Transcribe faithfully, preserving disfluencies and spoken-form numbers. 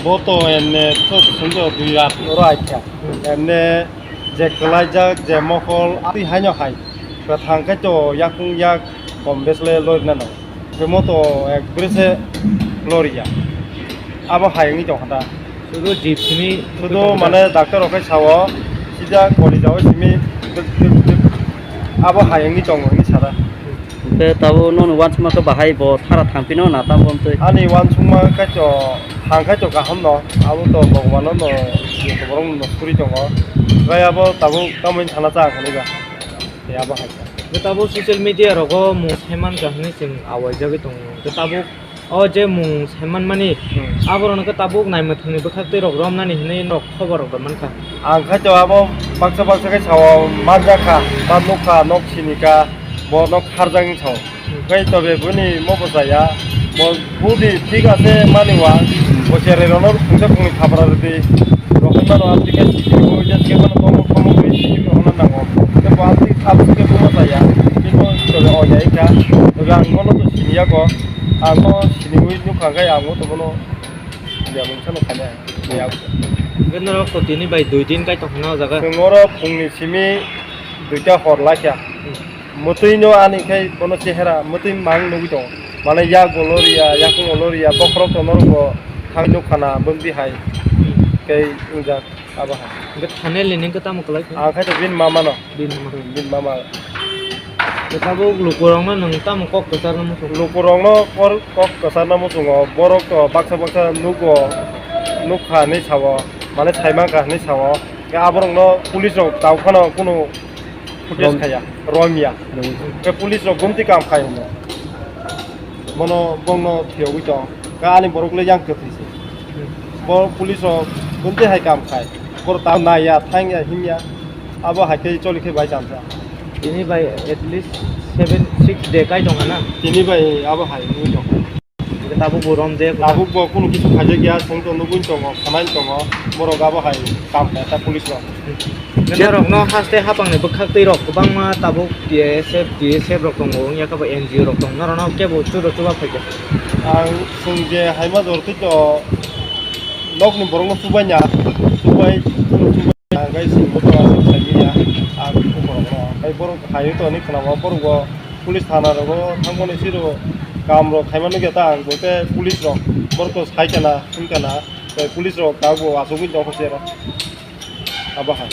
Bo to emne to sungdo dui rat. Oro acha. Emne je kwlaijak, je mokol, twi haino hai. Kwthang khe to yakung yak kom bes le lori nano. Temo to ek bere se lori ya. Abo hai wngwi tong kha da. Sudu jeep simi sudu mane doctor rok khai sao, sida koli jao simi. Abo hai wngwi tongo hinwi sara. Hwnkhe tabuk nono uansukma khe bahai bo thara thangphino na tamo twi? Ani uansukma kaitor thang kaitor kaham no, abo to Bhagwan no, borok no suri tongo. Tei abo tabuk tamo thana cha ang khanai ba. Tei abo hai kha. Hwnkhe tabuk social media rogo mung saiman kha hinwi chwng awaijagwi tongo. Hwnkhe tabuk o je mung saimanmani, hmm, aborokno khe tabuk naimwthangni bwkhaktwi rok romnani hinwi norok khobor rok rw mankha. Ang khaito abo baksa baksa khe sao manjakha, ba nukha, nok sinikha, bo nok kharjak wng sao. Hmm. Khai tobe boni mobo chaya, bo budi thik ase mani wa, bo cherai rono khungsa khungni thapra rwdi. Rohorna no amtwi khe sikiri bo, jas khe bono tomo tomo khe sikiri rohorna nango. Khe bo amtwi abtwi khe bono chaya, khe bo tobe o jai kha, tobe ang bono to siniya ko. Ang no siniwi nukha khe ang o to bono ya mungsa no kanya. Ya. Hwnkhe norok to tini bai dui din kai tongkha na o jaga? Chwng oro phungni simi duita hor laikha. Hmm. Mwtwi no ani khai bono chehera mwtwi mang nugwi tongo. Mane yak bo loriya, yakung bo loriya, bokhorok to norok bo thang nukha na bwngdi hai. Hmm. Khe wngjak abo hai. Hwnkhe Thaneli ni hwnkhe tamo kwlai kha? Ang khai to bini mama no. Bini mama. Bini mama. Tabuk lukurokno nwng tamo kok kwcharno muchungo? Lukurokno kor-, kok kwcharno muchungo. Borok to baksa baksa nugo, nukha hinwi sao, mane saimankha hinwi sao. Khe aborokno police rok tau phano kunu footage khaya, romya. Romya. Khe police rok gumti kam khai hwnwi. Bono bongno phiyogwi tong. Khe ani borok le yang kwthwi se. Bo police rok gumti hai kam khai. Borok ta naiya, thangya, himya. Abo hai khe choli khe bai chamsa. Tini bai at least seven, six day kai tong na? Tini bai abo hai wngwi tong. Tabuk bo rom je. Tabuk bo kunu kisu khaijak ya, chwng to nugwi tongo, khanai tongo. Borok abo hai kam khai ta police rok. Norokno haste hapangni bwkhaktwi rok kwbangma tabuk T S F, T S F rok tongo, wngya khe bo N G O rok tongo, norokno kebo chudo chuba phaikha. Ang chwng je haima jor twi to nokni borokno chubaina, chubai, chubai, ang gai chwng bo to aswk saimanya, ang bukhuk rokno. Tei borok hai to hinwi khwnama, borok bo police thana rogo thangmani siro kam rok khaima nukya ta, ang bo khe police rok borok to sai kana, thung kana, tei police rok tabuk bo achugwi tongkha se oro. Abo hai.